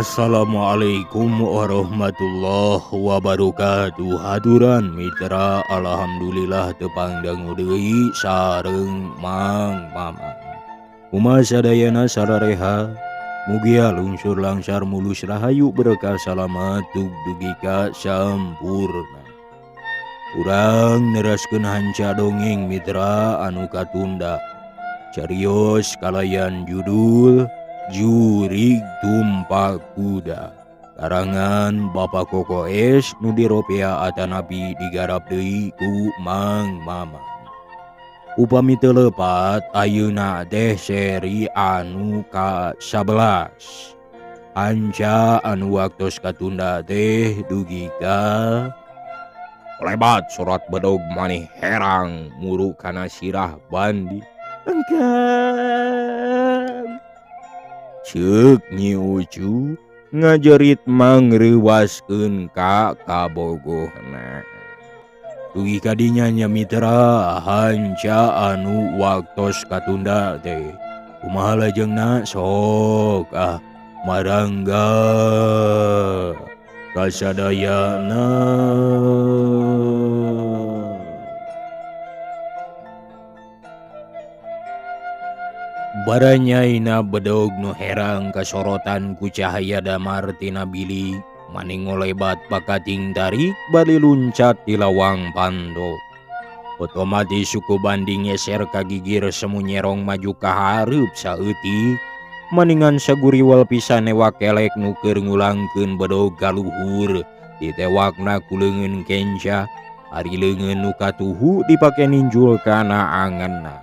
Assalamualaikum warahmatullahi wabarakatuh. Haturan Mitra, alhamdulillah tepang dangu deui sareng Mang Maman. Kumaha sadayana sarareha? Mugia lungsur langsar mulus rahayu berkah salamat dug-dugi ka sampurna. Urang neraskeun hanca dongeng Mitra anu katunda. Carios kalayan judul Jurig Tumpak Kuda. Karangan Bapak Koko S nu diropea atanapi digarap deui ku Mang Maman. Upami teu lepat ayeuna teh seri anu ka-11. Hanca anu waktos katunda teh dugi ka lebat surat bedog maneh herang muru kana sirah Bandi. Engkang Ceuk Nyi Ucu ngajerit mangreuwaskeun ka kabogohna. Dugi ka dinya nya Mitra hanca anu waktos katunda teh. Kumaha lajengna sok ah marangga kasadayana. Baranyaina bedog nu herang kasorotan ku cahaya damar tina bilik maning ngolebat pakating tarik bari luncat di lawang panto. Otomatis suku banding ngeser ka gigir semu nyerong maju ka hareup saeutik maningan saguriwal pisan newak kelek nu keur ngulangkeun bedog ka luhur ditewakna ku leungeun kenca ari leungeun nu katuhu dipake ninjul kana angenna.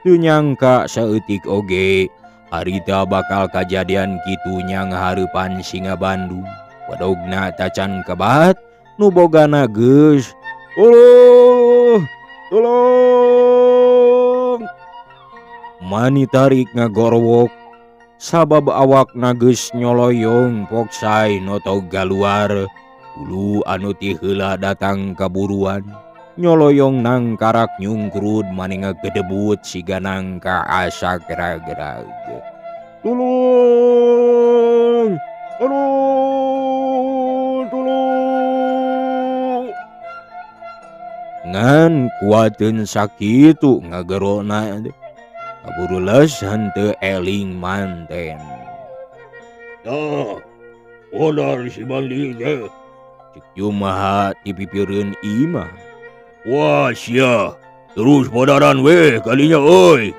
Teu nyangka saeutik oge harita bakal kajadian kitu nyang hareupan Singa Bandung. Bedogna tacan kebat nu bogana geus tolong tolong. Mani tarik ngagorowok sabab awakna geus nyoloyong poksai notog kaluar. Ulu anu ti heula datang kaburuan nyoloyong nangkarak nyungkrud maninga gedebut siga nangka asa gerag-gerag. Tolong, tolong, tolong. Ngan kuateun sakitu ngagerona teh. Kaburu leus henteu eling manten. Tah, odar si Bandi teh. Cek Jumaha dipipireun imah. Wah sia, terus podaran weh kalinya euy.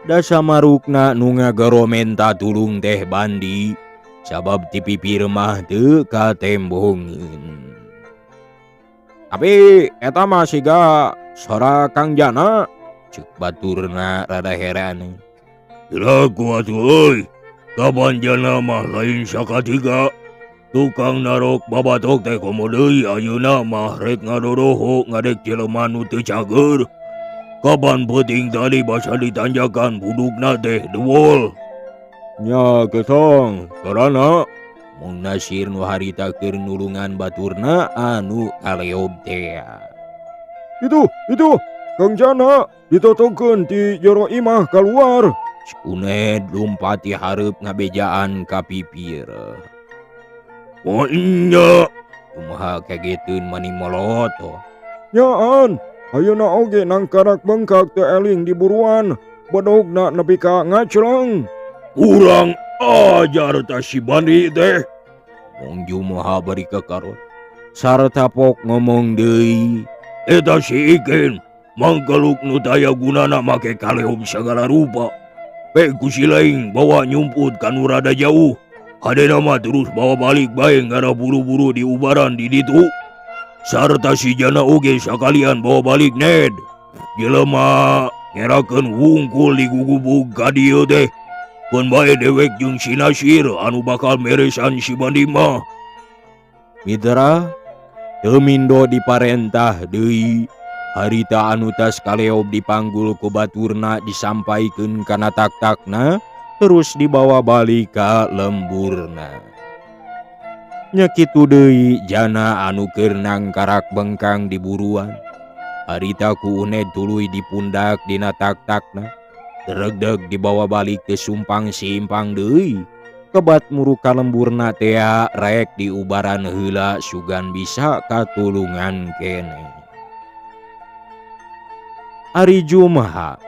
Dasa marukna nu ngagero menta tulung teh Bandi, sabab ti pipir mah teu katembongeun. Tapi eta mah siga sora Kang Jana, cek baturna rada heran. Kira-kira atuh euy, kapan Jana mah lain sakatiga. Tukang narok babatok teh komo deui ayeuna mah rek ngadodoho ngadek jelema nu teu cager. Kapan peuting tadi basa ditanjakan budukna teh dewol. Nya kesong, sorana. Mung Nasir nu harita keur nulungan baturna anu kaleob teh. Itu, Kang Jana ditotongkeun ti jero imah kaluar. Uned lumpat ti hareup ngabejaan ka pipir. Oh nya, kumaha kageteun mani moloto. Nyaan, ayeuna oge nangkarak bengkak teu eling di buruan, bedogna nepi ka ngacreng. Kurang ajar ta si Bandi teh. Mung Jumaha bari kakarot. Sarta pok ngomong deui. Eta si Iken, mangkaluk nu taya gunana make kaleum sagala rupa. Pe ku si laing bawa nyumput ka nu rada jauh. Hadena mah terus bawa balik bae ngara buru-buru di ubaran di ditu. Sarta si Jana oge sakalian bawa balik ned. Jelema ngerakeun wungkul di gugubug ka dieu teh. Keun bae dewek jeung si Nasir anu bakal meresan si Bandi mah. Mitra teu mindo diparentah deui. Harita anu tas kaleob dipanggul ku baturna disampaikeun kana tak-takna. Terus dibawa balik ka lemburna. Nya kitu deui Jana anu keur nangkarak bengkang di buruan. Harita ku Uned tuluy dipundak dina tak-takna. Dregdeg dibawa balik ke sumpang simpang deui. Kebat muru ka lemburna tea rek diubaran heula sugan bisa katulungan kene. Ari Jumaha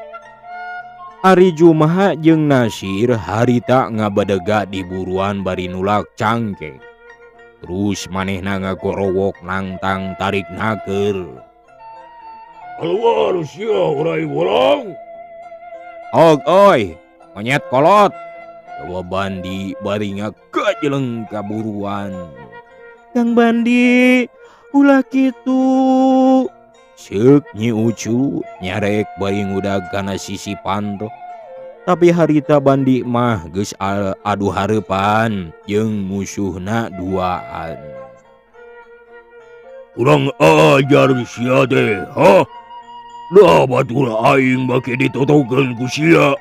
jeung Nasir harita ngabadega di buruan bari nulak cangkeng. Terus manehna ngagorowok nangtang tarik naker. Keluar sia urai bolang. Og oi, monyet kolot. Jawab Bandi bari ngagajeleng ka buruan. Kang Bandi, ulah kitu. Ceuk Nyi Ucu nyarek bari ngudag kana sisi panto. Tapi harita Bandi mah geus adu hareupan jeung musuhna duaan. Kurang ajar sia teh, ha? Lah batur aing bake ditotokeun ku sia.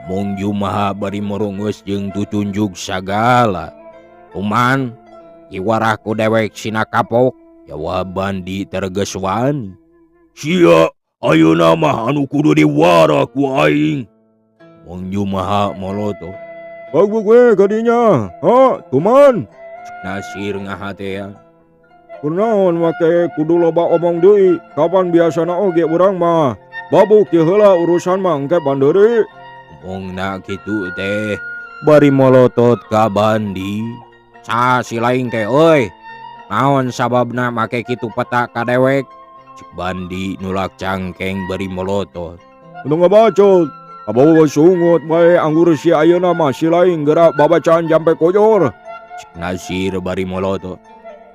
Omong Jumaha bari morongeus jeung tutunjuk sagala. Tuman, iwarah ku dewek sina kapok. Jawab Bandi terges wani. Sia, ayeuna mah anu kudu diwara ku aing. Omong Jumaha moloto. Bagus we kadinya. Ha, tuman. Nasir ngahatean. Kunaon make kudu loba omong deui, kapan biasana oge urang mah. Babuk teu heula urusan mah engke bandeuri. Omongna kitu teh bari molotot ka Bandi. Sa si lain teh euy. Naon sababna make kitu peta ka dewek? Cek Bandi nulak cangkeng bari molotot. Anu ngabacot. Abawa sungut bae anggur si ayeuna mah si lain gerak babacaan jampe kojor. Cek Nasir bari molotot.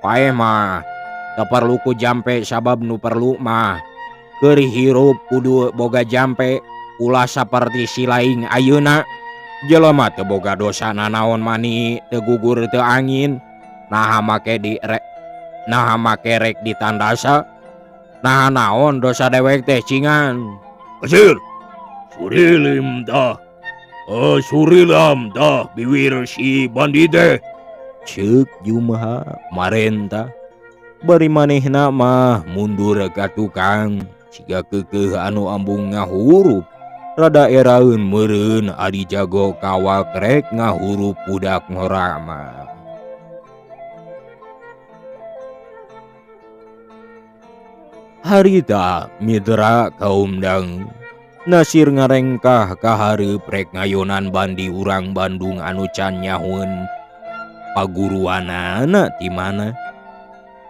Pae mah teu perlu ku jampe sabab nu perlu mah keur hirup kudu boga jampe ulah saperti si lain ayeuna. Jelema teu boga dosa nanaon mani teu gugur teu angin. Naha make di rek naha make rek ditandasa. Naha naon dosa dewek teh cingan. Kasir. Surilim tah. Surilam tah biwir si Bandi teh. Ceuk Jumaha marenta. Bari manehna mah mundur ka tukang siga keukeuh anu ambung ngahurup. Rada eraeun meureun ari jago kawak rek ngahurup budak ngora mah. Harita mitra kaum dang Nasir ngarengkah ka hareup rek ngayonan Bandi urang Bandung anu can nyahoeun paguruanana ti mana.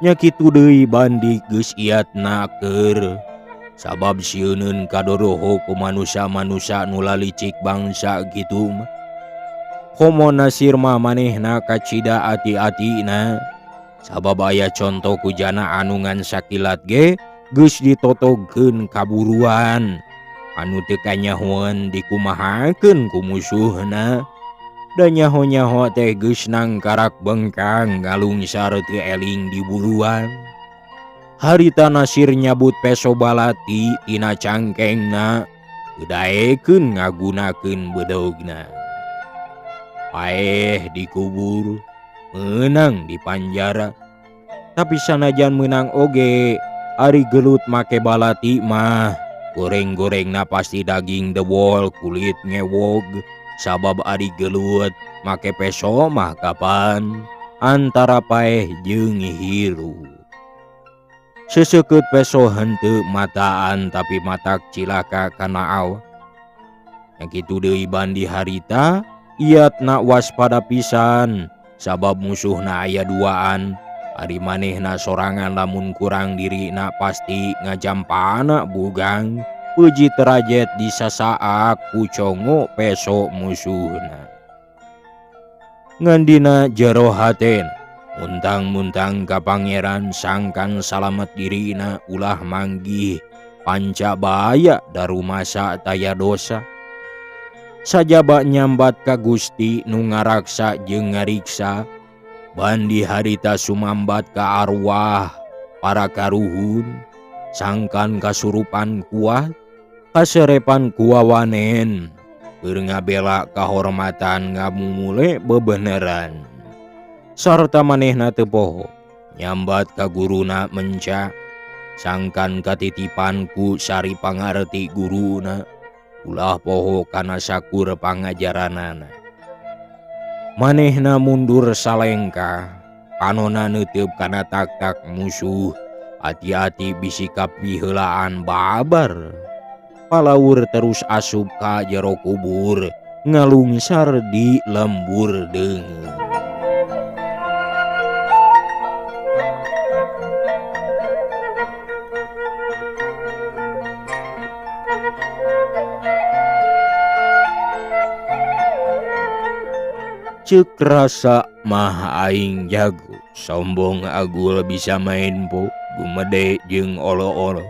Nya kitu deui Bandi geus iatna keur sabab sieuneun kadoroho ku manusa-manusa nu lalicik bangsa kitu mah. Komo Nasir mah manehna kacida ati-atina sabab aya conto ku jana anu ngan sakilat ge geus ditotogkeun kaburuan anu teu kanyahoan dikumahakeun ku musuhna. Da nyaho-nyaho teh geus nangkarak bengkang ngalungsar teu eling di buruan. Harita Nasir nyabut peso balati tina cangkengna teu daekeun ngagunakeun bedogna. Paeh dikubur, meunang di panjara. Tapi sanajan meunang oge, ari gelut make balati mah goreng-gorengna pasti daging dewol kulit ngewog. Sabab ari gelut make peso mah kapan antara paeh jeung hirup. Seseukeut peso henteu mataan tapi matak cilaka kana awak. Yang kitu deui Bandi harita iatna waspada pisan sabab musuhna aya duaan. Ari manehna sorangan lamun kurang dirina pasti ngajampana bugang. Puji terajet disasaak ku congo peso musuhna. Ngandina jero haten muntang-muntang ka pangeran sangkan salamet dirina ulah manggih panca bahaya darumasa taya dosa. Sajaba nyambat ka Gusti nu ngaraksa jeung ngariksa. Bandi harita sumambat ka arwah para karuhun sangkan kasurupan kuat kaserepan kuawanen keur ngabela kahormatan ngamumule bebeneran. Sarta manehna teu poho nyambat ka guruna menca sangkan katitipan ku sari pangarti guruna ulah poho kana sakur pangajaranana. Manehna mundur salengkah, panona neuteup kana tak-tak musuh, ati-ati bisi kapiheulaan babar. Palaur terus asup ka jero kubur, ngalungsar di lembur deungeun. Ceuk rasa mah aing jago, sombong agul bisa main po, gumede jeung olo-olo.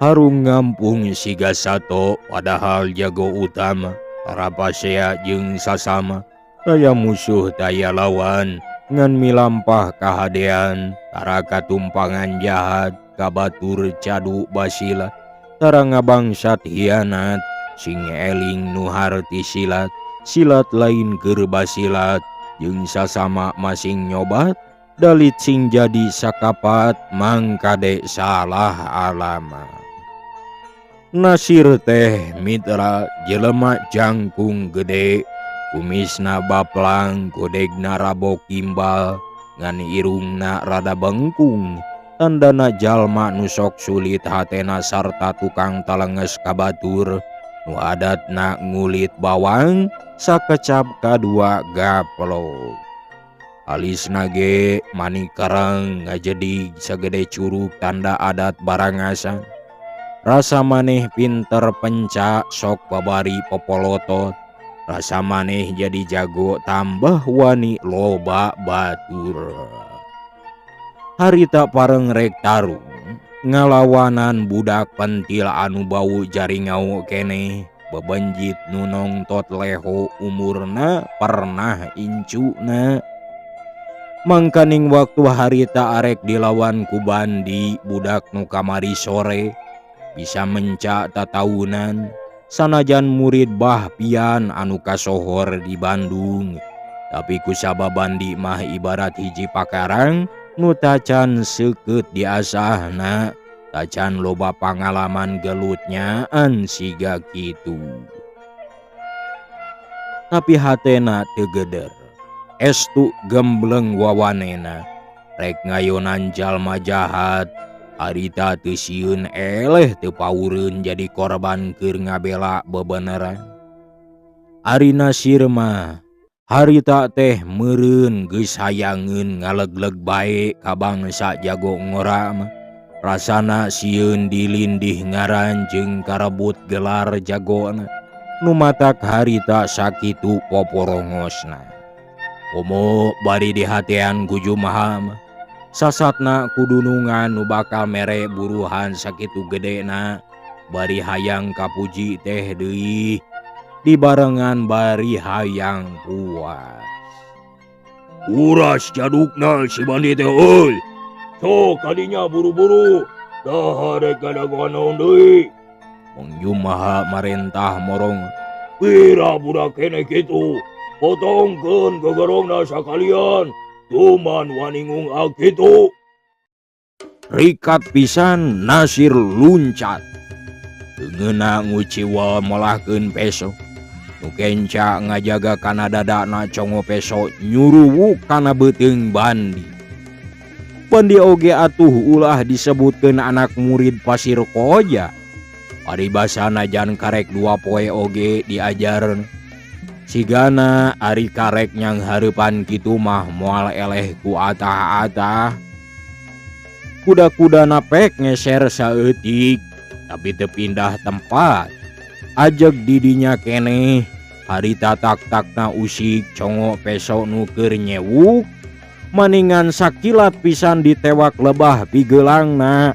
Harung ngampung siga sato padahal jago utama, tarapasea jeung sasama, taya musuh taya lawan, ngan milampah kahadean, tara katumpangan jahat, kabatur cadu basila, tara ngabangsat hianat, sing eling nu harti silat, silat lain keur basilat, jeung sasama masing nyobat, dalit sing jadi sakapat, mangkade salah alamat. Nasir teh mitra jelema jangkung gede, kumisna baplang, godegna rabok gimbal, ngan irungna rada bengkung, tandana jalma nu sok sulit hatena sarta tukang talenges ka batur, nu adatna ngulit bawang, sakecap kadua gaplok. Alisna ge manikarang ngajedig sagede curug tanda adat barangasan. Rasa maneh pinter pencak sok babari popolotot. Rasa maneh jadi jago tambah wani loba batur. Harita pareng rek tarung ngalawanan budak pentil anu bau jaringau keneh, bebenjit nu nongtot leho umurna pernah incuna. Mangkaning waktu harita arek dilawan ku Bandi budak nu kamari sore bisa mencak tataunan sanajan murid Bah Pian anu kasohor di Bandung, tapi kusaba Bandi mah ibarat hiji pakarang nu tacan seukeut diasahna, tacan loba pangalaman gelutnyaan siga kitu. Tapi hatena teu geder, estu gembleng wawanena, rek ngayonan jalma jahat. Harita teu sieun eleh teu paureun jadi korban keur ngabela bebeneran. Ari Nasir mah harita teh meureun geus hayangeun ngalegleg bae ka bangsa jago ngora mah. Rasana sieun dilindih ngaran jeung karebut gelar jagona. Nu matak harita sakitu poporongosna. Komo bari dihatean ku Jumaha mah. Sasatna kudunungan nu bakal mere buruhan sakitu gedena, bari hayang kapuji teh deui, dibarengan bari hayang puas. Uras jadukna si Bandi teh euy. Sok kadinya buru-buru, dah rek kadagoan naon deui. Mang Jumaha marentah morong. Pira budak keneh kitu, potongkeun gegerongna sakalian. Cuman wani ngungak kitu. Rikat pisan Nasir luncat. Ngeuna nguciwal molahkeun peso. Nu kenca ngajaga kana dadana congo peso nyuruwuk kana beuteung Bandi. Bandi oge atuh ulah disebutkeun anak murid Pasir Koja. Paribasana jan karek dua poe oge diajar. Sigana ari karek nyang hareupan kitu mah moal eleh ku atah-atah. Kuda-kudana pek ngeser saeutik tapi teu pindah tempat. Ajeg didinya keneh harita tak-takna usik congo peso nu keur nyewuk. Maningan sakilat pisan ditewak lebah pigeulangna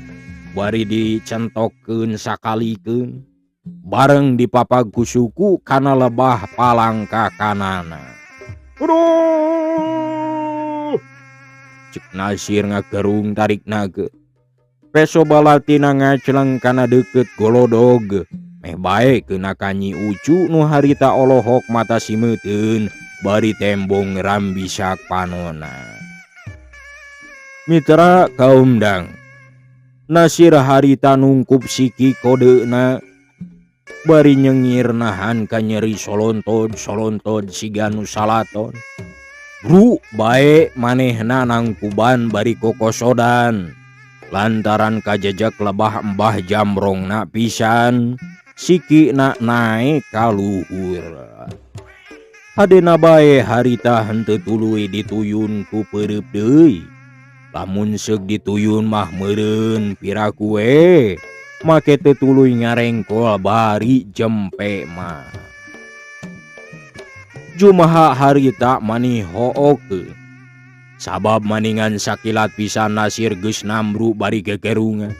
bari dicentokkeun sakalikeun. Bareng dipapag ku suku kana lebah palangka kanana. Aduh! Cek Nasir ngagerung tarik naga. Peso balatina ngacleng kana deukeut golodog. Meh bae keuna ka Nyi Ucu nu harita olohok mata simeuteun bari tembong rambisak panona. Mitra kaum dang. Nasir harita nungkup siki kodeuna bari nyengir nahan ka nyeri solontod-solontod siga nu salaton. Bru bae manehna nangkuban bari kokosodan. Lantaran kajejek lebah embah jamrongna pisan, sikina naek ka luhur. Hadena bae harita henteu tuluy dituyun ku peureup deui. Lamun seuk dituyun mah meureun piraku we, make teu tuluy ngarengkol bari jempe mah. Jumaha harita mani hookeun. Sabab maningan sakilat pisan Nasir geus nambru bari gegerungan.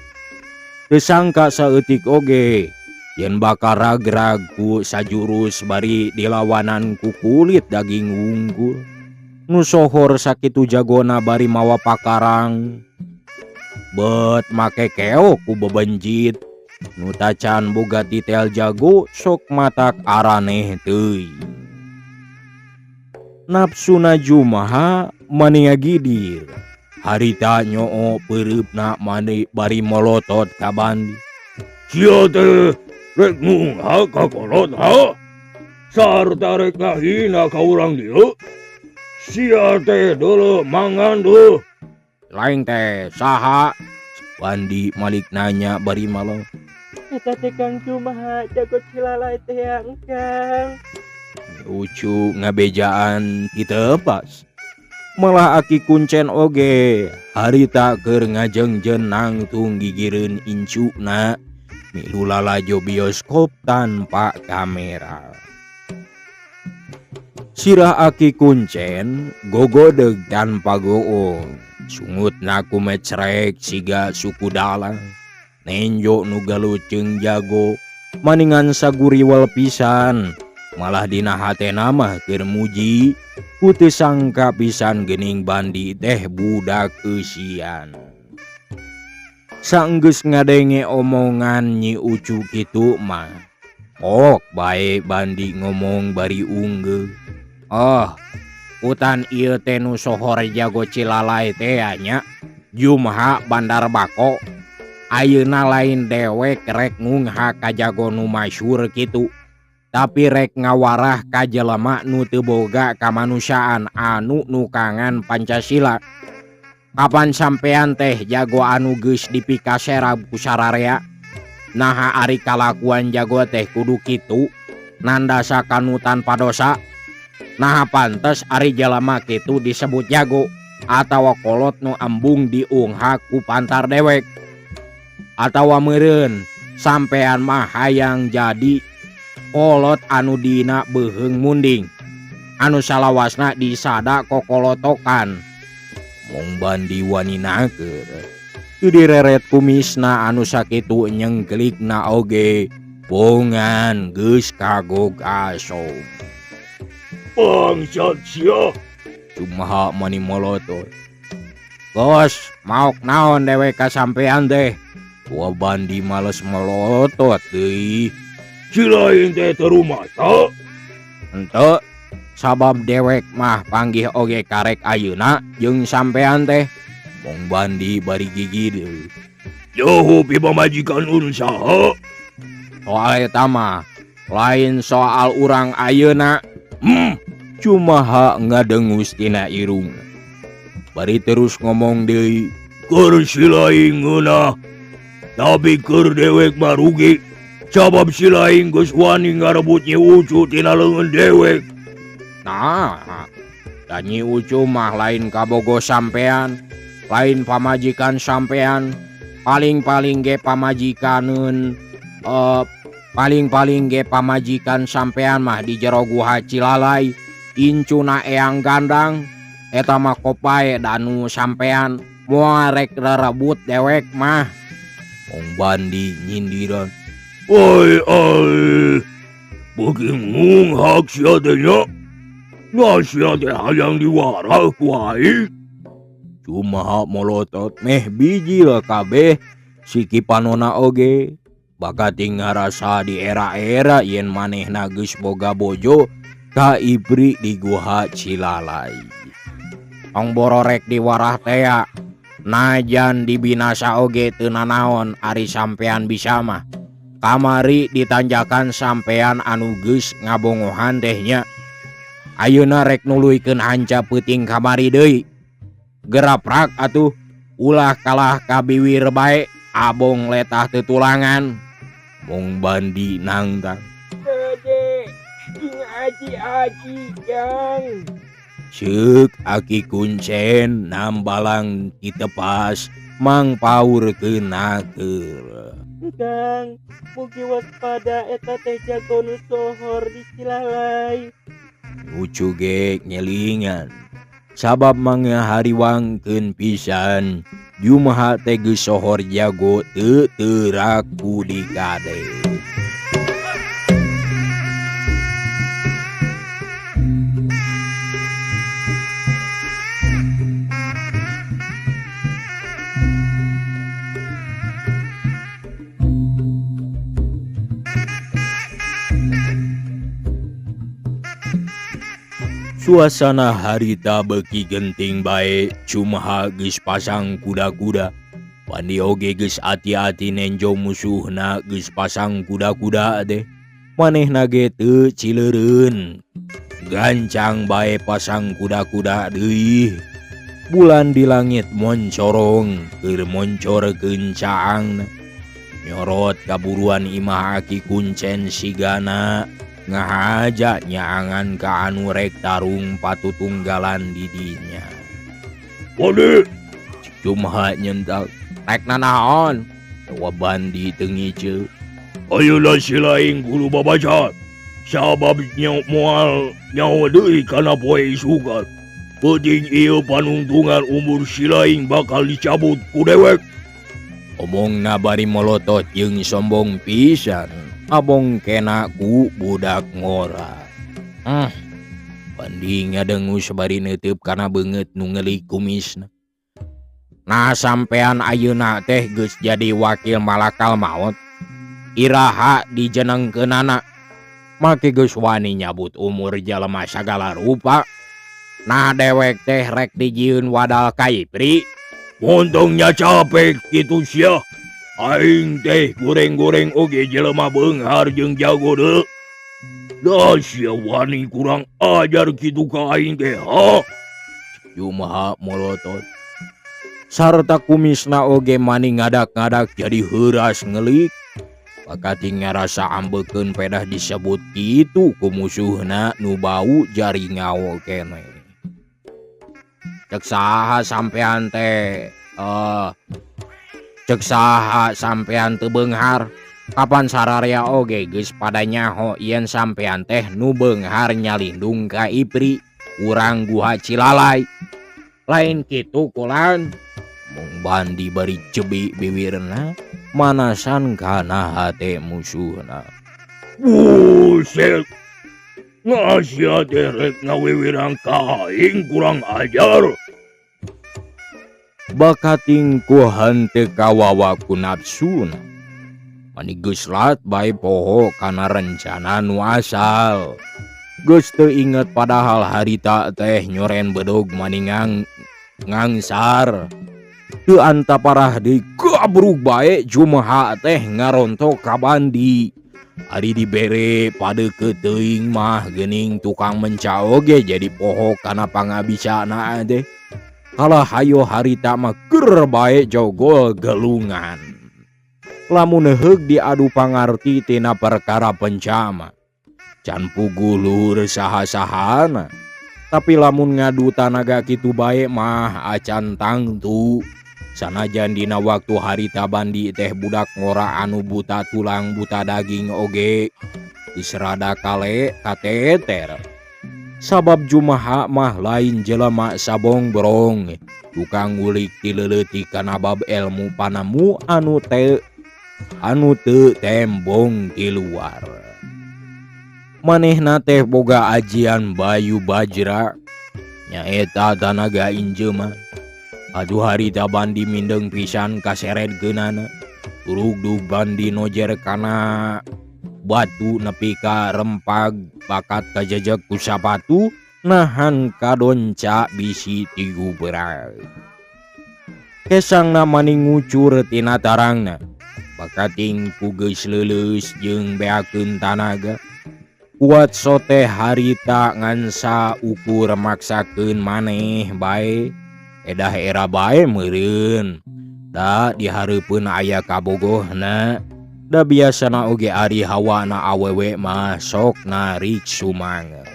Teu sangka saeutik oge yen bakal ragrag ku sajurus bari dilawanan ku kulit daging wungkul. Nu sohor sakitu jagona bari mawa pakarang. Bet make keok ku bebenjit. Nu tacan boga titel jago sok matak araneh teuing. Nafsuna Jumaha mani ngagidir. Harita nyoo peureupna mani bari molotot ka Bandi. Sia teh rek ngunghak ka kolot ha? Sarta rek ngahina ka urang dieu? Sia teh deuleu mangan deuh. Lain teh saha? Bandi malik nanya bari malo. Eta teh Kang Jumaha jago Cilalay teh ya Kang. Ucu ngabejaan ditepas. Malah aki kuncen oge harita keur ngajengjen nangtung gigireun incuna milu lalajo bioskop tanpa kamera. Sirah aki kuncen gogodeg tanpa goong. Sungutna kumecrek siga suku dalang. Nenjo nu galuceung jago maningan saguriwel pisan. Malah dina hatena mah keur muji ku teu sangka pisan geuning Bandi teh budak eusian. Saenggeus ngadenge omongan Nyi Ucu kitu mah, ok bae Bandi ngomong bari unggeuh. Oh, utan ieu teh nu sohor jago Cilalay teh nya, Jumaha Bandar Bako. Ayeuna lain dewek rek ngunghak ka jago nu masyhur kitu. Tapi rek ngawarah ka jelema nu teu boga kamanusiaan anu nukangan Pancasila. Kapan sampean teh jago anu geus dipikaserab ku sararea? Naha ari kalakuan jago teh kudu kitu nandasa kanu tanpa dosa? Naha pantes ari jelema kitu disebut jago atawa kolot nu embung diunghak ku pantar dewek? Atawa meureun sampean mah hayang jadi kolot anu dina beuheung munding anu salawasna disada kokolotokan. Mong Bandi wani naker teu direret kumisna anu sakitu nyengklikna oge bongan geus kagok asom. Bangsat sia. Jumaha mani molotot. Gos maok naon dewek ka sampean teh? Wa Bandi males melotot deui. Si lain teh teu rumasa. Henteu, sabab dewek mah panggih oge karek ayeuna jeung sampean teh. Mong Bandi bari gigi deui. Jauh pi pamajikan urang saha? Soal eta mah lain soal urang ayeuna. Jumaha ngadengus tina irung. Bari terus ngomong deui. Keur si lain ngeunah, tapi keur dewek mah rugi. Sabab si lain geus wani ngarebut Nyi Ucu tina leungeun dewek. Nah, da Nyi Ucu mah lain kabogo sampean, lain pamajikan sampean, paling-paling ge pamajikaneun, paling-paling ge pamajikan sampean mah di jero guha Cilalay, incuna eyang gandang, eta mah kopae danu sampean moal rek rerebut dewek mah. Mong Bandi nyindiran. Oi, oi, beuki ngunghak sia teh nya. Nya sia teh hayang diwarah ku aing. Jumaha molotot meh bijil kabeh siki panona oge. Bakati ngarasa di era-era yen manehna geus boga bojo ka ibri di guha Cilalay. Tong bororek diwarah tea, najan dibinasa oge teu nanaon ari sampean bisa mah. Kamari ditanjakan sampean anu geus ngabongohan teh nya. Ayeuna rek nuluykeun hanca peuting kamari deui. Geraprak atuh ulah kalah ka biwir bae abong letah tetulangan. Mong Bandi nangtang. Kade jeung aji-aji Kang. Ceuk Aki Kuncen nambalang ditepas mangpaurkeun naker. Kang, mugi waspada eta teh jago nu sohor di Cilalay. Ucu ge nyelingan. Sabab mangahariwangkeun pisan Jumaha teh geus sohor jago teu teurak ku dikade. Suasana harita beuki genting bae, Jumaha geus pasang kuda-kuda. Bandi oge geus ati-ati nenjo musuhna geus pasang kuda-kuda teh. Manehna ge teu cileureun. Gancang bae pasang kuda-kuda deui. Bulan di langit moncorong, keur moncorkeun caangna. Nyorot kaburuan imah Aki Kuncen sigana. Ngahaja nyaangan ka anu rek tarung patutunggalan di dinya. Bandi! Jumaha nyentak. Rek nanaon? Tawa Bandi teu ngiceu. Ayeuna si laing kudu babaca. Sabab moal nyaho deui kana poe isukan. Peuting ieu panungtungan umur si laing bakal dicabut ku dewek. Omongna bari molotot jeung sombong pisan. Abong kena ku budak ngora. Bandi ngadengus bari neuteub kana beungeut nu ngeulik kumisna. Nah sampean ayeuna teh geus jadi wakil malakal maot. Iraha dijenengkeunana. Make geus wani nyabut umur jelema sagala rupa. Nah dewek teh rek dijieun wadal ka Ipri. Montongnya capek kitu sia. Aing teh goreng-goreng oge jelema beunghar jeung jago deuk. Da sia wani kurang ajar kitu ka aing teh, ha? Jumaha molotot. Sarta kumisna oge mani ngadak-ngadak jadi heuras ngelik. Pakati ngarasa ambekeun pedah disebut kitu ku musuhna nu bau jari ngao keneh. Cek saha sampean teh? Cek saha sampean teu beunghar? Kapan sararea oge geus pada nyaho yen sampean teh nu beunghar nyalindung ka Ipri urang Guha Cilalay. Lain kitu kulan. Mung Bandi bari cebi biwirna manasan kana hate musuhna. Buset. Ngasia teh rek ngawiwirang ka aing kurang ajar. Bakating ku henteu kawawa ku nafsuna. Mani geus lat bae poho kana rencana nu asal. Geus teu inget padahal harita teh nyoren bedog mani ngangsar. Teu antaparah deui gabrug bae Jumaha teh ngarontok ka Bandi. Ari dibere padeukeut teuing mah geuning tukang menca oge jadi poho kana pangabisana teh. Kalah hayo harita mah keur bae jogol gelungan. Lamun heug diadu pangarti tina perkara pencama. Can pugulur saha-sahana. Tapi lamun ngadu tanaga kitu bae mah acan tangtu. Sanajan dina waktu harita Bandi teh budak ngora anu buta tulang buta daging oge. Geus rada kale kateter. Sabab Jumaha mah lain jelema sabongbrong. Tukang ngulik ti leuletik kana bab ilmu panamu anu teu tembong di luar. Manehna teh boga ajian Bayu Bajra nyaeta tanaga injeuma. Aduh harita Bandi mindeng pisan kaseret geunana. Turugdug Bandi nojer kana batu nepi ka rempag bakat kajejeg ku sapatu nahan kadonca bisi tiguberak. Kesangna mani ngucur tina tarangna. Bakating ku geus leuleus jeung beakeun tanaga. Kuat sote harita ngan saukur maksakeun maneh bae edah era bae meureun da dihareupeun aya kabogohna da biasana oge ari hawana awewe mah sok narik sumanget.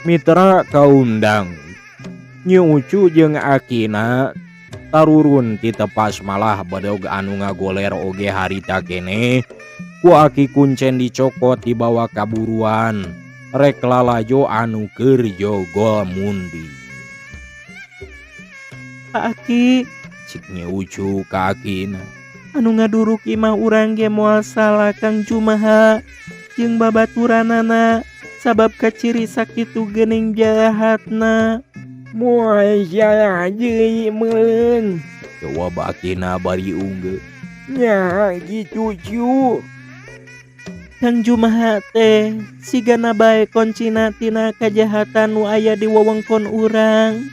Mitra kaundang Nyi Ucu jeung akina tarurun ti tepas malah bedog anu ngagoler oge harita keneh ku aki kuncen dicokot dibawa kaburuan rek lalajo anu keur jogol mundi. Pak Aki, cik Nyi Ucu ka akina, anu ngaduruk imah urang ge moal salah Kang Jumaha jeung babaturanana sabab kaciri sakitu geuning jahatna. Moal salah deui meureun, jawab akina bari unggeuh. Nya kitu cu. Kang Jumaha teh sigana bae koncina tina kajahatan nu aya di wewengkon urang.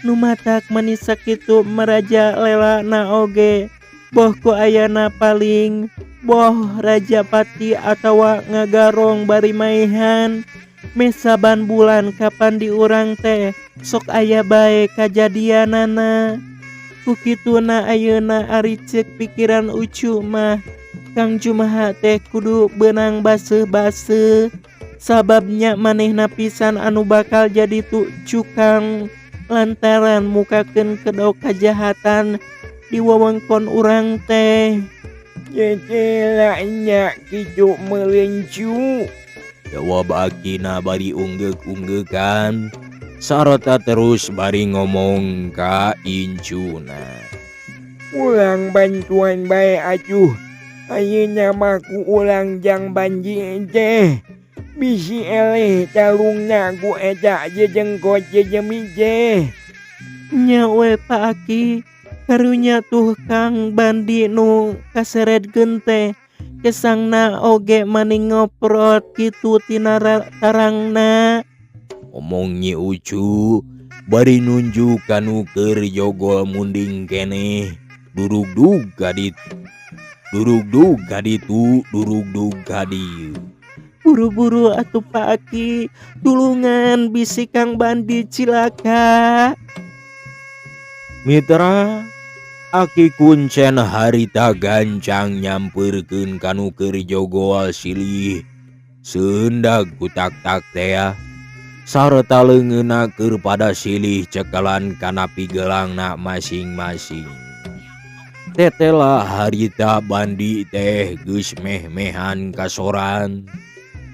Nu matak manis sakitu meraja lela na oge boh ku ayana paling boh raja pati atawa ngagarong bari maehan. Meh saban bulan kapan di urang teh sok aya bae kajadianana. Ku kituna ayeuna ari ceuk pikiran Ucu mah Kang Jumaha teh kudu beunang baseuh-baseuh sababnya manehna pisan anu bakal jadi tu cukang lantaran mukakeun kedok kajahatan di wewengkon urang teh. Cecela nya kitu meureun cu, jawab akina bari unggeuk-unggeukan sarta terus bari ngomong ka incuna. Urang bantuan bae atuh. Ayeuna mah ku urang jang banji teh. Bisi eleh tarungna ku eta jejengkot jejemi teh. Nya we Pak Aki, karunya tuh Kang Bandi nu kaseredkeun teh kesangna oge mani ngoprot kitu tina tarangna. Omong Nyi Ucu bari nunjuk kanu keur jogol munding keneh durugdug ka ditu. Durugdug ka ditu, durugdug ka dieu. Buru-buru atuh Pak Aki, tulungan bisi Kang Bandi cilaka. Mitra, aki kuncen harita gancang nyampeurkeun kanu keur jogol silih seundag ku tak-tak tea sarta leungeunna keur pada silih cekelan kana pigelangna masing-masing. Tetela harita Bandi teh geus meh-mehan kasoran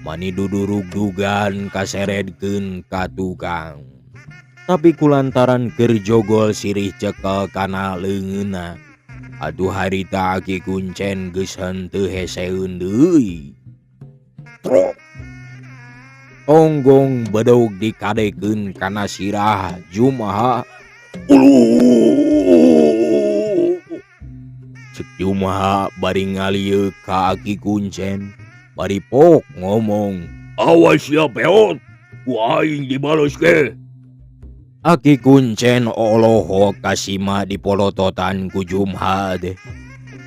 mani dudurugdugan kaseredkeun ka tukang. Tapi kulantaran keur jogol sirih cekel kana leungeunna, atuh harita aki kuncen geus henteu heseun deui. Trok! Tonggong bedog dikadekeun kana sirah Jumaha. Uluh! Cek Jumaha bari ngalieuk ka aki kuncen, bari pok ngomong, Awas ya peot, ku aing dibales ge. Aki kuncen olohok kasima dipolototan ku Jumha deh.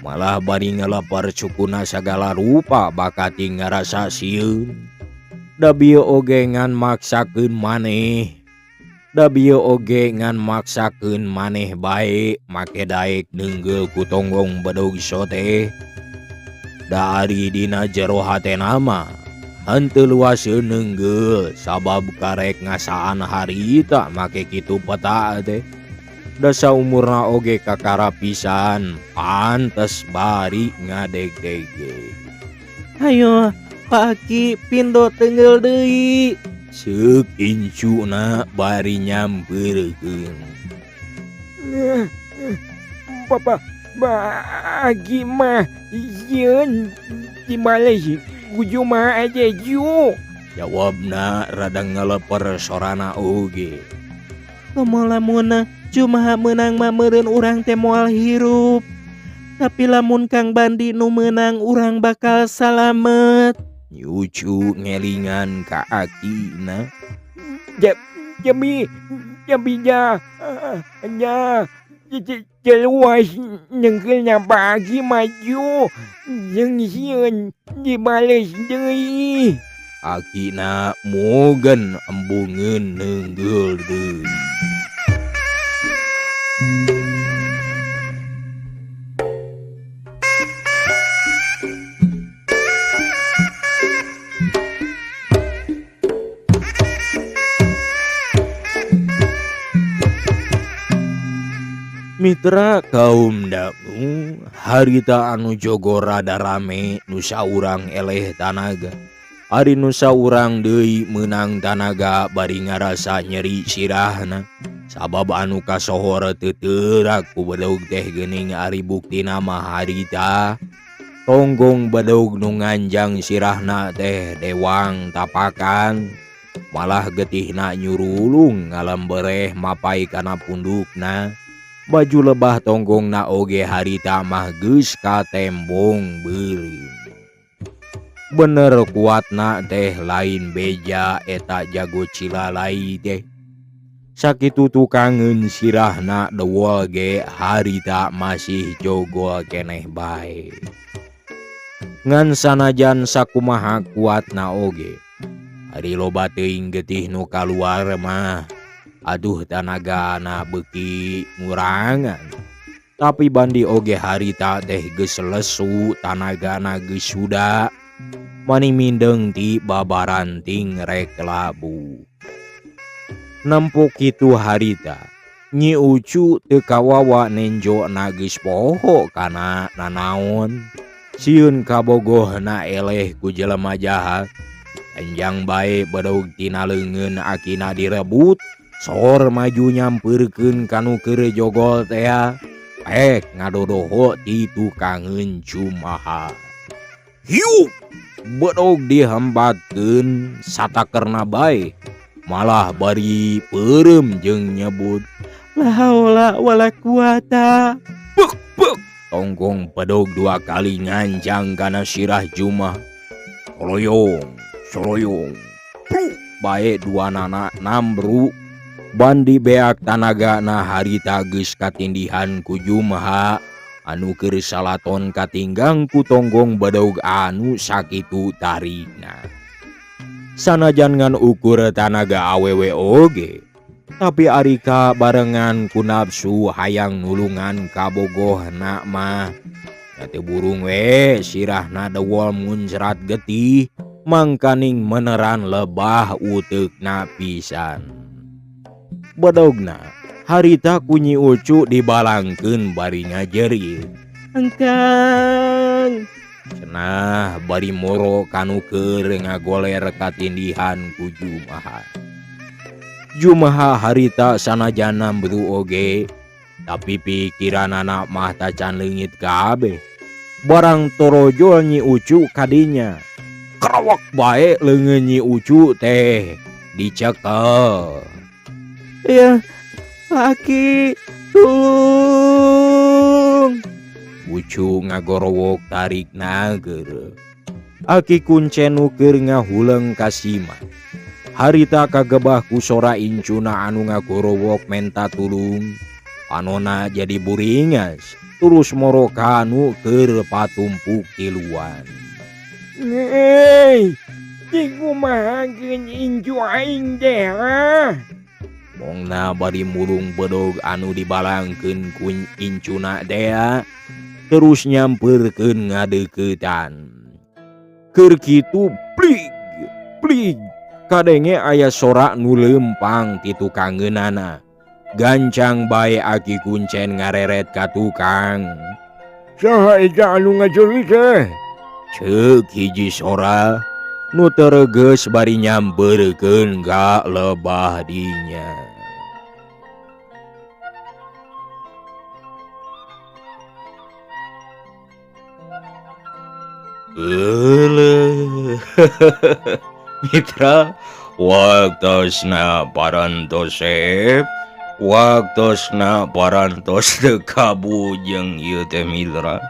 Malah bari ngelepar cukuna sagala rupa bakati ngarasa sieun. Da bieu oge ngan maksakeun maneh. Da bieu oge ngan maksakeun maneh bae make daek neunggeul ku tonggong bedog sote. Da ari dina jero hatena mah henteu luaseun neunggeul sabab karek ngasaan harita make kitu peta teh. Da saumurna oge kakara pisan pantes bari ngadegdeg. Hayo Pak Aki pindo tenggel deui. Seuk incuna bari nyampeurkeun. Bapak bagi mah sieun dibales ku Jumaha teh ju. Jawabna rada ngeleper sorana oge. Komo lamun Jumaha meunang mah meureun urang teh moal hirup. Tapi lamun Kang Bandi nu meunang urang bakal salamet. Nyi Ucu ngelingan ka akina. Jami, jami nya, nya, jeluas nengkelna pagi maju, jeung sieun dibales deui. Akina mogen embungeun neunggeul deui. Mitra kaum dangu harita anu jogo rada rame nu saurang eleh tanaga. Ari nu saurang deui meunang tanaga bari ngarasa nyeri sirahna. Sabab anu kasohor teu teurak ku bedog teh geuning ari buktina mah harita. Tonggong bedog nu nganjang sirahna teh dewang tapakan. Malah getihna nyurulung ngalembereh mapai kana pundukna. Baju lebah tonggong na oge harita mah geus katembong beureum. Bener kuatna teh lain beja eta jago cilalai teh. Sakitu tukangeun sirahna dewol ge harita masih jogol keneh bae. Ngan sanajan sakumaha kuatna oge, ari loba teuing getih nu kaluar mah. Aduh tanagana beuki ngurangan. Tapi bandi oge harita teh geus lesu tanagana geus suda. Mani mindeng ti babaranting rek labu. Nempo kitu harita, Nyi Ucu teu kawawa nenjo na geus poho kana nanaon. Sieun kabogohna eleh ku jelema jahat. Enjang bae bedog tina leungeun akina direbut. Sor maju nyampeurkeun kanu keur jogol tea, pek ngadodoho ti tukangeun Jumaha. Hiuk! Bedog dihambatkeun satakerna bae, malah bari peureum jeung nyebut la haula wala quwata. Bek bek! Tonggong bedog dua kali nganjang kana sirah Jumah. Soloyong, soloyong. Pruk! Bae dua nana nambru. Bandi beak tanagana harita geus katindihan ku Jumaha anu keur salaton katinggang ku tonggong bedog anu sakitu tarikna. Sanajan ngan ukur tanaga awewe oge, tapi ari ka barengan ku nafsu hayang nulungan kabogohna mah. Da teu burung we sirahna dewol muncrat getih mangkaning meneran lebah uteukna pisan. Bedogna harita ku Nyi Ucu dibalangkeun bari ngajerit. Engkang. Cenah bari moro kanu keur ngagoler katindihan ku Jumaha. Jumaha harita sanajan nambru oge, tapi pikiranana mah tacan leungit kabeh. Barang torojol Nyi Ucu kadinya. Kerawak bae leungeun Nyi Ucu teh dicekel. Ya, Aki, tulung. Ucu ngagorowok tarik nager. Aki kuncen nu keur ngahuleng ka sima. Harita kagebah ku sora incuna anu ngagorowok menta tulung. Panona jadi buringas, terus moro ka anu keur patumpuk tiluan. Hei, kumaha geun incu aing teh ha? Mongna bari murung bedog anu dibalangkeun ku incuna tea, terus nyamperkeun ngadeuketan. Keur kitu plig plig kadenge aya sora nu leumpang ti tukangeunana. Gancang bae aki kuncen ngareret ka tukang. Saha eta anu ngajerit teh? Ceuk hiji sora nu teregeus bari nyamperkeun ka lebah dinya. Euleuh. Mitra, waktosna parantosep, waktosna parantos teu kabujeng ieu teh mitra.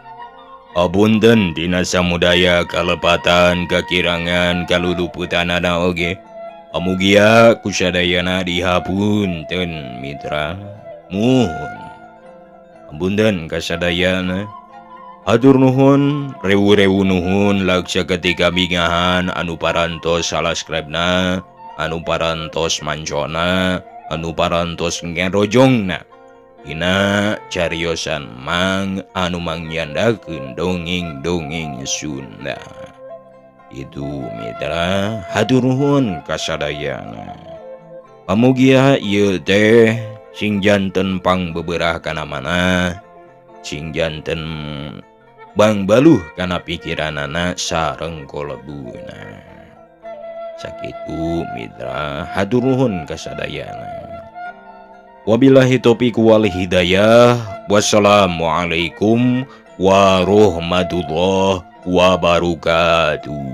Abunten dina samudaya kalepatan kakirangan kaluluputanana oge. Amugia kusadayana dihapunten mitra. Muhun. Abunten kasadayana. Hatur nuhun, rewu-rewu nuhun laksa ketika bingahan anu parantos salaskribna, anu parantos mancona, anu parantos ngerojongna. Dina cariosan Mang anu mangyandakeun dongeng-dongeng Sunda. Itu mitra, hatur nuhun kasadayana. Pamugia ieu teh sing janten pangbeberah kana mana, sing janten bang baluh kana pikiranana sareng kolebuna. Sakitu mitra, hatur nuhun kasadayana. Wabillahi taufiq wal hidayah. Wassalamualaikum warahmatullahi wabarakatuh.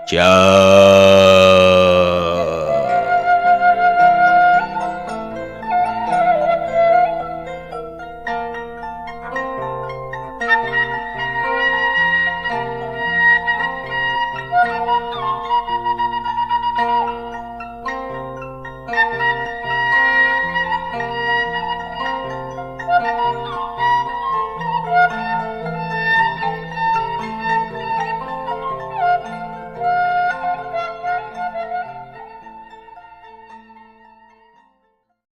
Ciao.